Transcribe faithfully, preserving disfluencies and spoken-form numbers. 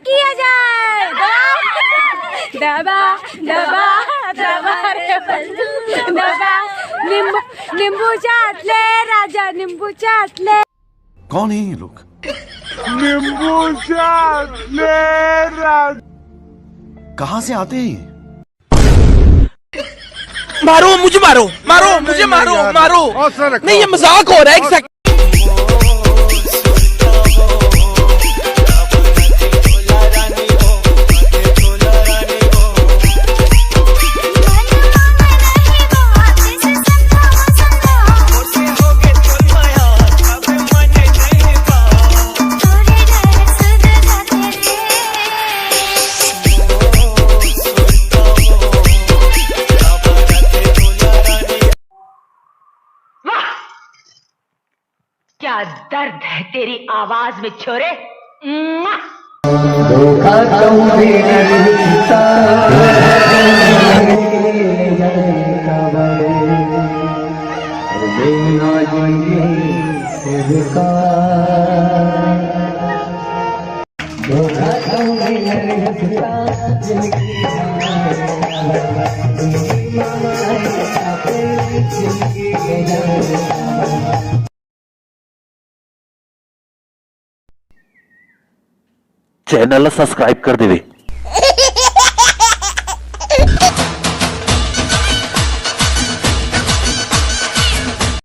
किया जाए। दबा, दबा, दबा, दबा रे बल्लू, दबा। नींबू, नींबू चाट ले राजा, नींबू चाट ले। कौन है ये लोग? नींबू चाट ले राजा। कहाँ से आते हैं ये? मारो मुझे, मारो, मारो मुझे, मारो, मारो। नहीं, ये मजाक हो रहा है। एक सेकंड। क्या दर्द है तेरी आवाज में, छोरे। धोखा तो मेरा रिश्ता। चैनल ला सब्सक्राइब कर देवे।